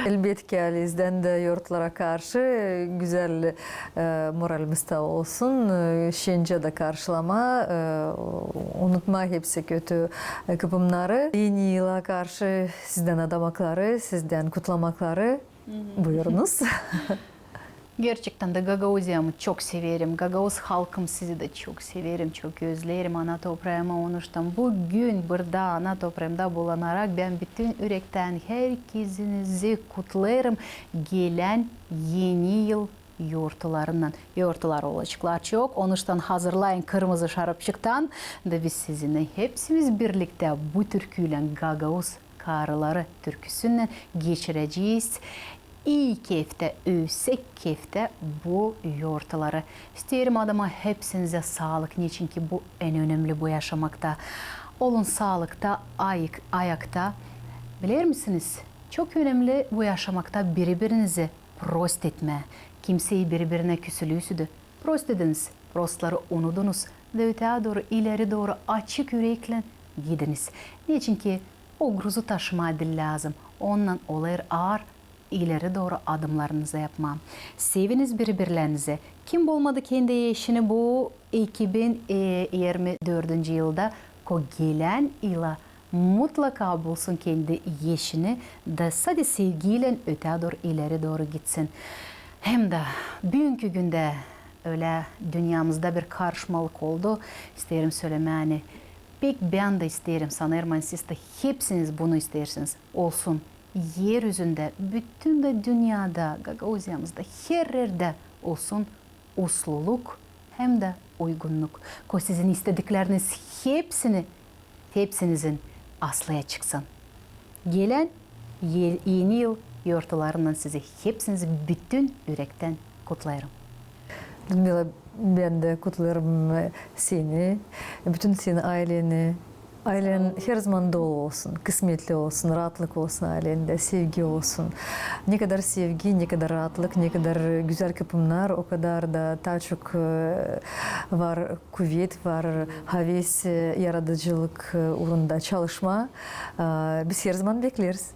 Elbetki, aylemizdän dä yortulara karşı gözäl, e, moralimizda olsun, e, şencä dä karşılamaa, e, unutmaa hepsi kötü, e, kıpımnarı. Eni yıla karşı sizdän adamakları, sizdän kutlamakları. Buyurunuz. Gerçektän dä Gagauziyamı çok severim. Gagauz halkım, sizi dä çok severim, çok özleerim, ana topraamı. Onuştan büün burada, ana topraamda bulanarak, bän bütün ürektän herkezinizi kutlêêrım gelän Eni yıl yortularınnan. Yortular olaceklar çok, onuştan hazırlayın kırmızı şarapçıktan. Da biz sizinnän hepsimiz birliktä bu türküylän, Gagauz karıları türküsünnän geçirecez ii keftää, üüsek keftää bu yortuları. İsteerim adamaa hepsinizä saalık, neçinki bu en önemli bu yaşamakta. Olun saalıkta, ayık, ayakta. Biler misiniz, çok önemli bu yaşamakta biri-birinizi prost etmää. Kimsey biri-birinä küsülüysüdü, prost ediniz. Prostları unudunuz da ötää dooru, ileri dooru açık üreklän gidiniz. Neçinki o gruzu taşımaa diil lääzım. Ondan olêr aar ileri dooru adımlarınızı yapmaa. Seviniz biri-birlerinizi. Kim bulmadı kendi eşini bu iki bin irmi dördüncü yılda, ko gelän yıla mutlaka bulsun kendi eşini da sade sevgiylän ötää dooru, ileri dooru gitsin. Hem dä büünkü gündä ölä dünnämizda bir karışmalık oldu. İsteerim sölemää, ani pek bän dä isteerim, sanêrım, ani siz dä hepsiniz bunu isteersiniz, olsun er üzündä, bütün dä dünnedä, Gagauziyamızda, her erdä olsun usluluk hem dä uygunnuk. Ko sizin istedikleriniz hepsini, hepsinizin aslıya çıksın. Gelän Eni yıl yortularınnan sizi hepsinizi bütün ürektän kutlêêrım. Lüdmila, bän dä kutlêêrım, e, seni, bütün senin ayleni. Aylän her zaman dolu olsun, kısmetli olsun, raatlık olsun aylendä, sevgi olsun. Ne kadar sevgi, ne kadar raatlık, ne kadar gözäl kıpımnar, o kadar da taa çok, e, var kuvet, var haves, e, yaradıcılık, e, uurunda çalışmaa. E, biz her zaman bekleriz.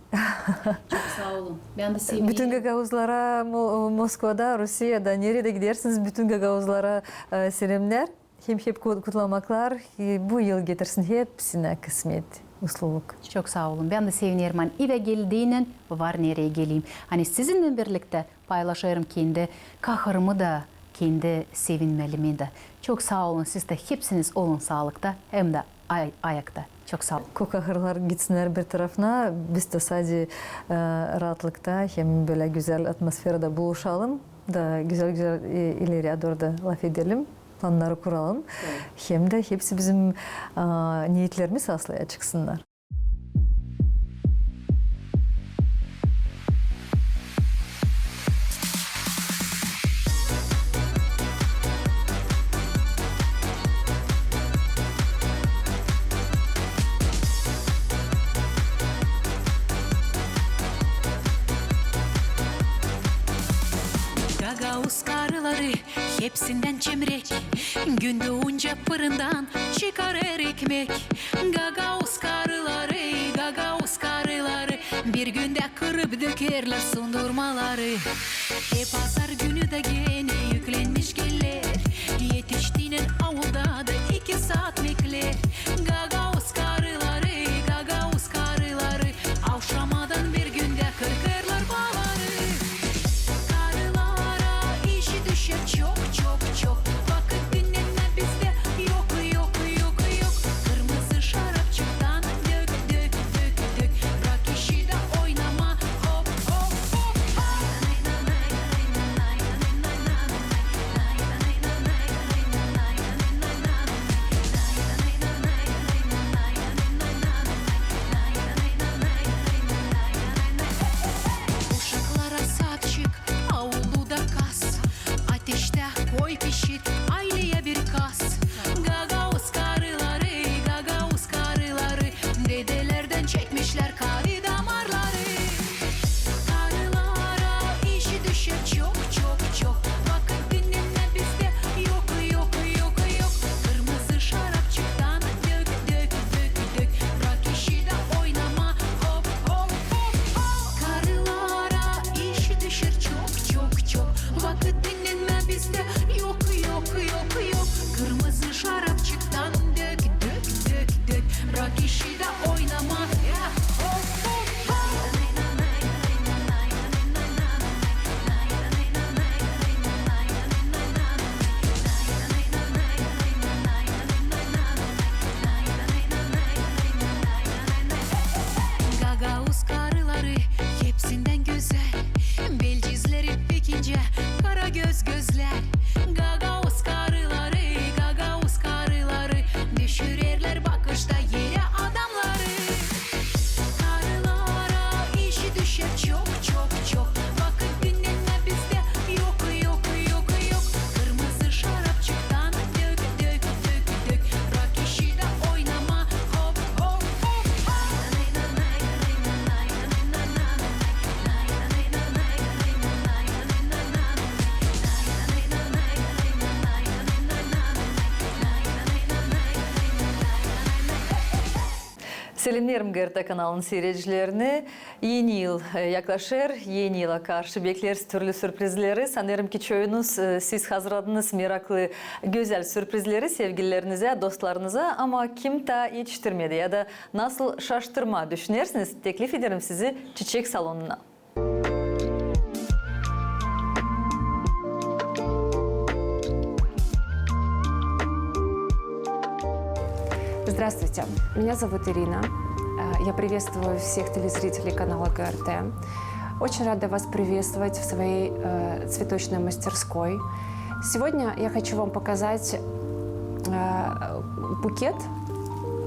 Çok saa olun. Bän dä sevinirim. Bütün gagauzlara Mo-, Moskvada, Rusiyada, neredä gidersiniz, bütün gagauzlara, e, selämnär. Hem hep ku-, kutlamaklar, e, bu yıl getirsin hepsinä kısmet, usluluk. Çok saa olun. Bän dä sevinirim, ani ivä geldiynän var nereyi geleyim. Ani sizinnän birliktä paylaşêrım kendi kahırımı da, kendi sevinmälimi dä. Çok saa olun, siz dä hepsiniz olun saalıkta hem dä ay-, ayakta. Çok saa olun. Ko kahırlar gitsinnär bir tarafına, biz dä sade, e, raatlıkta hem bölä gözäl atmosferada buluşalım da gözäl-gözäl, e, ileriya dooru da lafedelim, plannarı kuralım. Evet. Hem dä hepsi bizim, e, neetlerimiz aslıya çıksınnar. Gagauz karıları hepsindän çemrek, gün duunca fırından çıkarêr ekmek. Gagauz karıları, gagauz karıları, bir gündä kırıp dökerlär sundurmaları. E pazar günü dä genä yüklenmiş geler, etiştiynän aulda da iki saat bekler. Gagauz karıları, gagauz karıları, avşamadan bir gündä kırkêrlar baaları. Karılara iş düşer çok, çok, çok. Vakıt dinnenmää bizdä yok, yok, yok, yok. Kırmızı şarapçıktan dök, dök, dök, dök. Brak işi dä oynamaa, hop, hop, hop, hop. Yok, yok, yok, yok. Kırmızı şarapçıktan dök, dök, dök, dök. Brak işi da oynama. Ya, hop, hop, hop. Gagauz karıları hepsindän gözäl. Belcizleri pek incä, kara göz gözlär. Gagauz karıları, gagauz karıları, düşürerlär bakışta erä adamnarı. Karılara iş düşer çok, çok, çok. Vakıt dinnenmää bizdä yok, yok, yok, yok. Kırmızı şarapçıktan dök, dök, dök, dök. Brak işi da oynama. Hop, hop, hop, hop. Selämneerim GRT kanalın siiredicilerini. Eni yıl, e, yaklaşêr. Eni yıla karşı bekleeriz türlü sürprizleri. Sanêrım ki, çoyunuz, e, siz hazırladınız meraklı, gözäl sürprizleri sevgililerinizä, dostlarınıza. Ama kim taa etiştirmedi ya da nasıl şaştırmaa düşünersiniz, teklif ederim sizi çiçek salonuna. Здравствуйте, меня зовут Ирина. Э, я приветствую всех телезрителей канала ГРТ. Очень рада вас приветствовать в своей, э, цветочной мастерской. Сегодня я хочу вам показать, э, букет,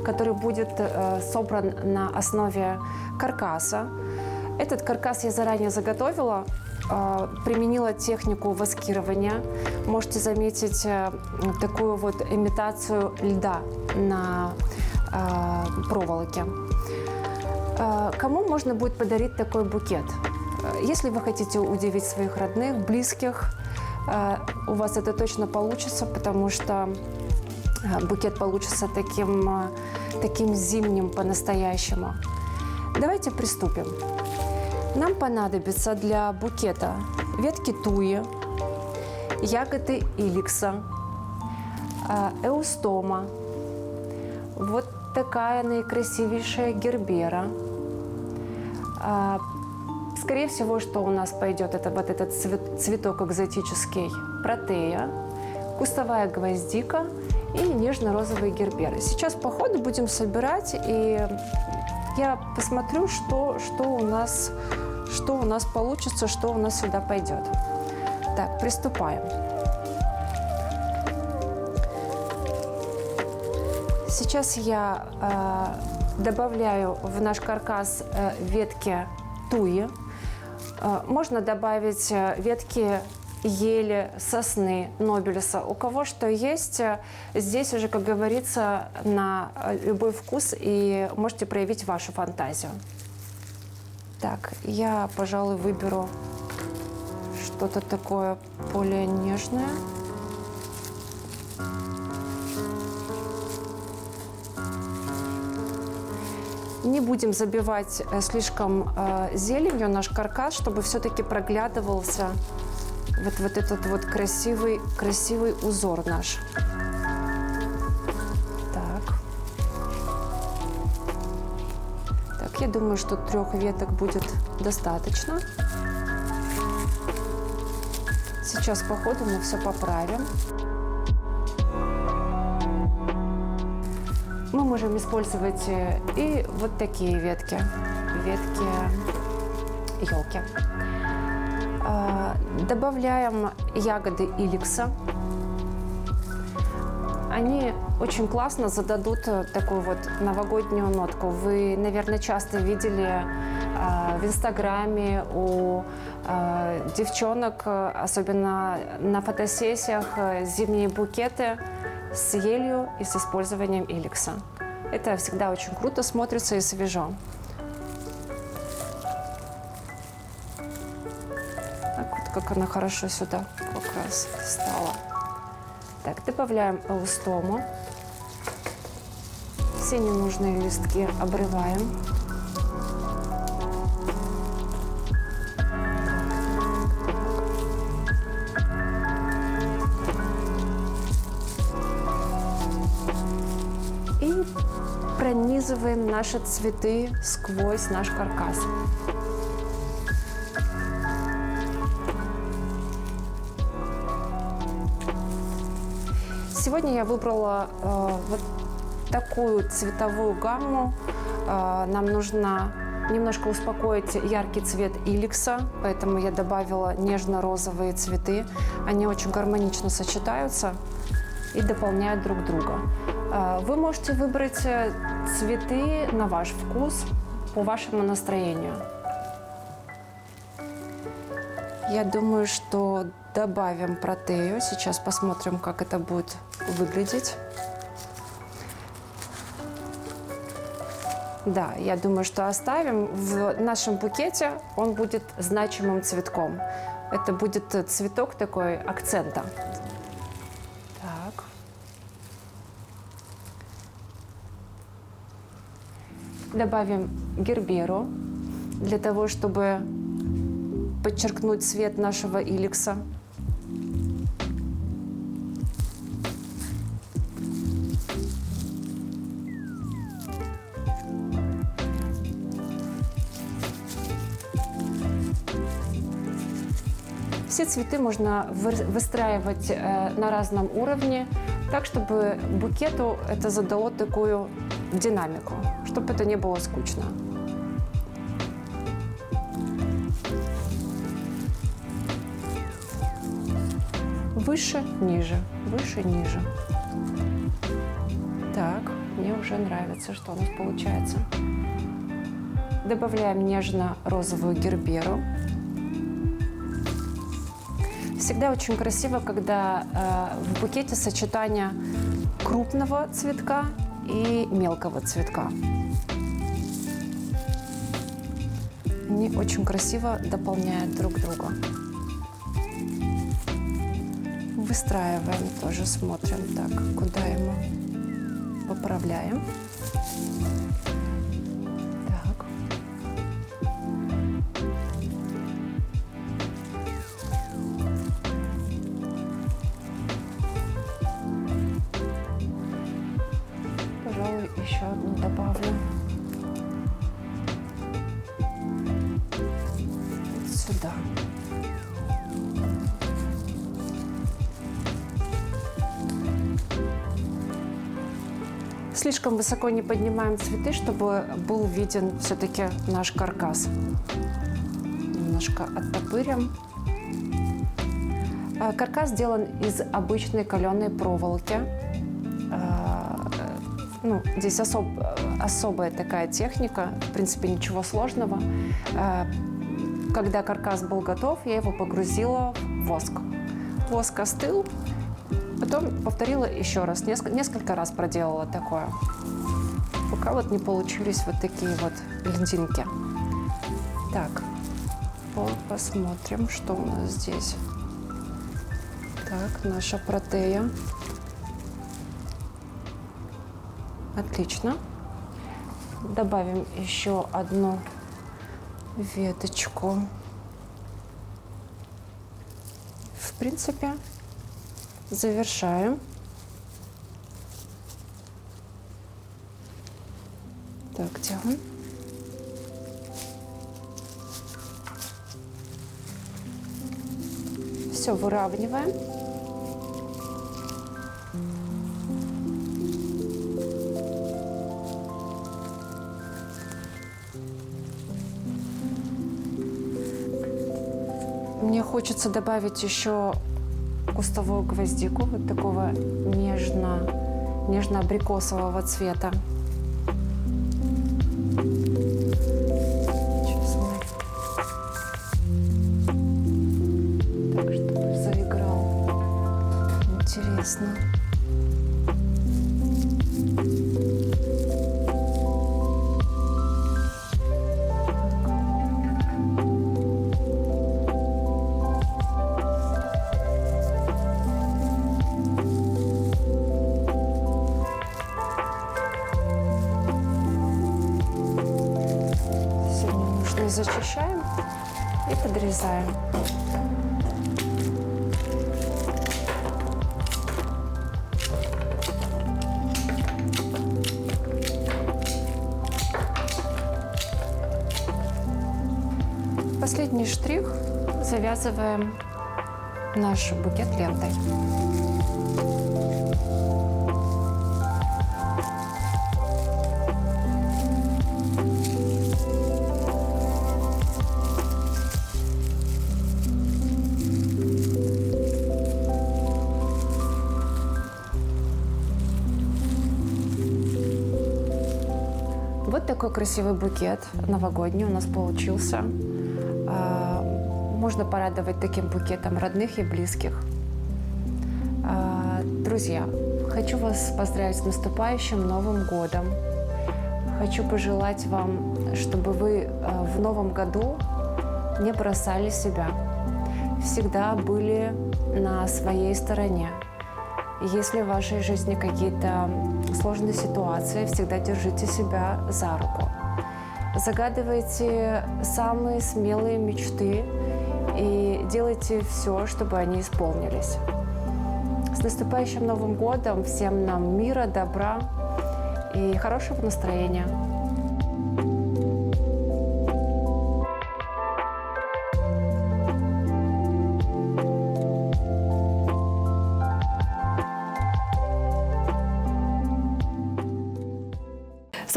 который будет, э, собран на основе каркаса. Этот каркас я заранее заготовила, э, применила технику воскирования. Можете заметить, э, такую вот имитацию льда на, э, проволоке. Э, кому можно будет подарить такой букет? Э, если вы хотите удивить своих родных, близких, э, у вас это точно получится, потому что, э, букет получится таким, э, таким зимним по-настоящему. Давайте приступим. Нам понадобится для букета ветки туи, ягоды иликса, а, эустома. Вот такая наикрасивейшая гербера. А, скорее всего, что у нас пойдёт, это вот этот цвет-, цветок экзотический, протея, кустовая гвоздика и нежно-розовый гербер. Сейчас по ходу будем собирать, и я посмотрю, что, что у нас, что у нас получится, что у нас сюда пойдёт. Так, приступаем. Сейчас я, э, добавляю в наш каркас, э, ветки туи. Э, можно добавить, э, ветки ели, сосны, нобелиса. У кого что есть, э, здесь уже, как говорится, на, э, любой вкус, и можете проявить вашу фантазию. Так, я, пожалуй, выберу что-то такое более нежное. Не будем забивать, э, слишком, э, зеленью наш каркас, чтобы всё-таки проглядывался вот, вот этот вот красивый, красивый узор наш. Так. Так, я думаю, что трёх веток будет достаточно. Сейчас по ходу мы всё поправим. Мы можем использовать, э, и вот такие ветки, ветки ёлки. А, добавляем ягоды иликса. Они очень классно зададут, э, такую вот новогоднюю нотку. Вы, наверное, часто видели, а, в Инстаграме у, а, девчонок, э, особенно на фотосессиях, э, зимние букеты с елью и с использованием иликса. Это всегда очень круто смотрится и свежо. Так вот, как она хорошо сюда как раз стала. Так, добавляем эустому. Все ненужные листки обрываем. Пронизываем наши цветы сквозь наш каркас. Сегодня я выбрала, э, вот такую цветовую гамму. Э, нам нужно немножко успокоить яркий цвет иликса, поэтому я добавила нежно-розовые цветы. Они очень гармонично сочетаются и дополняют друг друга. Э, вы можете выбрать, э, цветы на ваш вкус, по вашему настроению. Я думаю, что добавим протею. Сейчас посмотрим, как это будет выглядеть. Да, я думаю, что оставим. В нашем букете он будет значимым цветком. Это будет, э, цветок такой акцента. Так. Добавим герберу для того, чтобы подчеркнуть цвет нашего иликса. Все цветы можно выр-, выстраивать, э, на разном уровне, так, чтобы букету это задало такую динамику, чтобы это не было скучно. Выше, ниже, выше, ниже. Так, мне уже нравится, что у нас получается. Добавляем нежно-розовую герберу. Всегда очень красиво, когда, э, в букете сочетание крупного цветка и мелкого цветка. Они очень красиво дополняют друг друга. Выстраиваем тоже, смотрим так, куда ему поправляем. Так. Пожалуй, ещё одну добавлю. Вот сюда. Слишком высоко не поднимаем цветы, чтобы был виден всё-таки наш каркас. Немножко оттопырим. А, каркас сделан из обычной калёной проволоки. А, ну, здесь особ-, особая такая техника, в принципе, ничего сложного. А, когда каркас был готов, я его погрузила в воск. Воск остыл, потом повторила ещё раз, неск-, несколько раз проделала такое, пока вот не получились вот такие вот льдинки. Так, по-, посмотрим, что у нас здесь. Так, наша протея. Отлично. Добавим ещё одну веточку. В принципе, завершаем. Так, где он? Всё выравниваем. Мне хочется добавить ещё кустовую гвоздику, вот такого нежно-, нежно-абрикосового цвета. Сейчас мы Так, чтобы заиграл. Интересно. Всё ненужное зачищаем и подрезаем. Последний штрих. Завязываем наш букет лентой. Вот такой красивый букет новогодний у нас получился. А, можно порадовать таким букетом родных и близких. А, друзья, хочу вас поздравить с наступающим Новым годом. Хочу пожелать вам, чтобы вы, э, в новом году не бросали себя, всегда были на своей стороне. Если в вашей жизни какие-то сложные ситуации, всегда держите себя за руку. Загадывайте самые смелые мечты и делайте всё, чтобы они исполнились. С наступающим Новым годом! Всем нам мира, добра и хорошего настроения!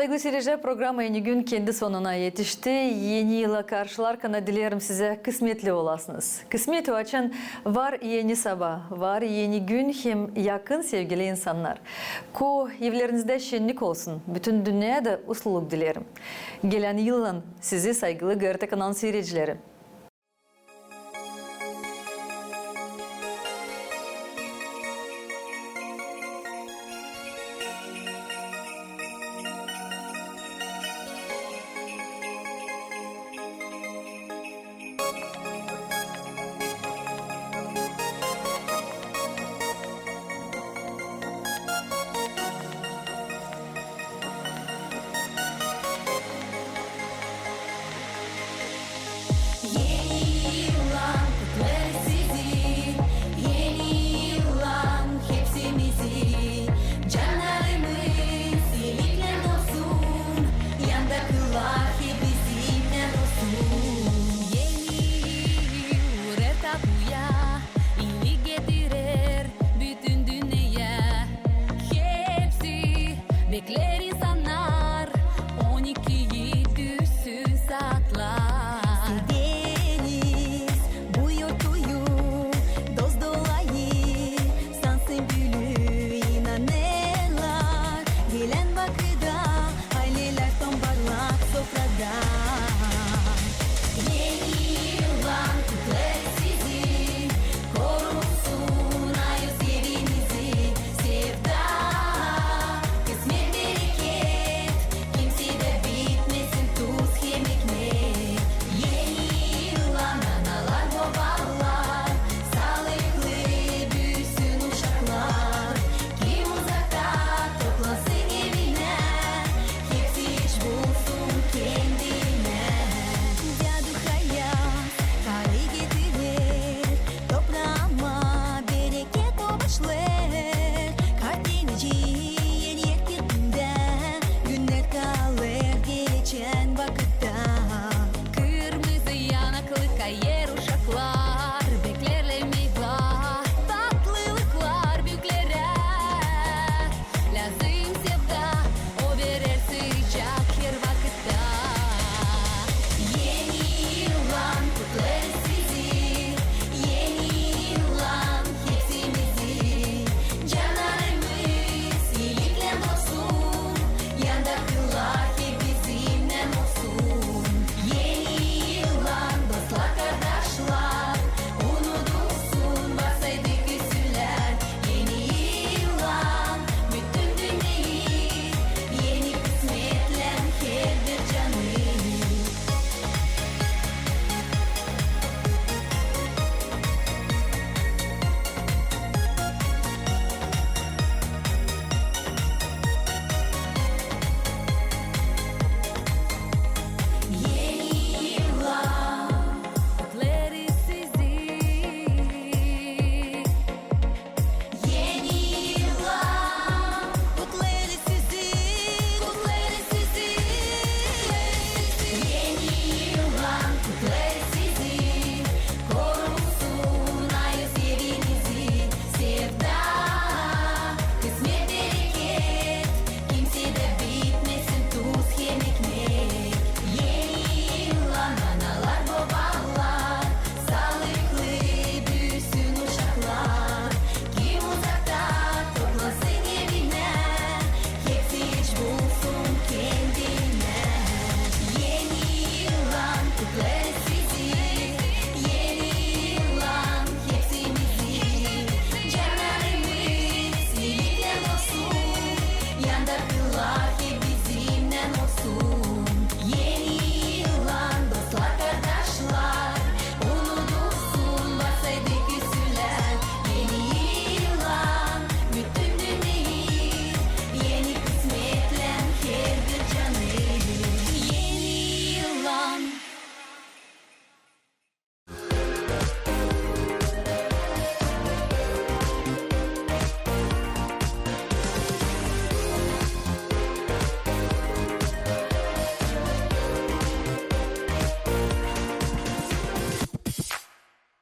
Saygılı siircilär, programa Eni gün kendi sonuna etişti. Eni yılı karşılarkan da dileerim sizä kısmetli olasınız. Kısmet o, açan var eni saba, var eni gün hem yakın sevgili insannar. Ko evlerinizdä şennik olsun, bütün dünneyä dä usluluk dileerim. Gelän yıllan sizi, saygılı GRT kanalın siircilääri.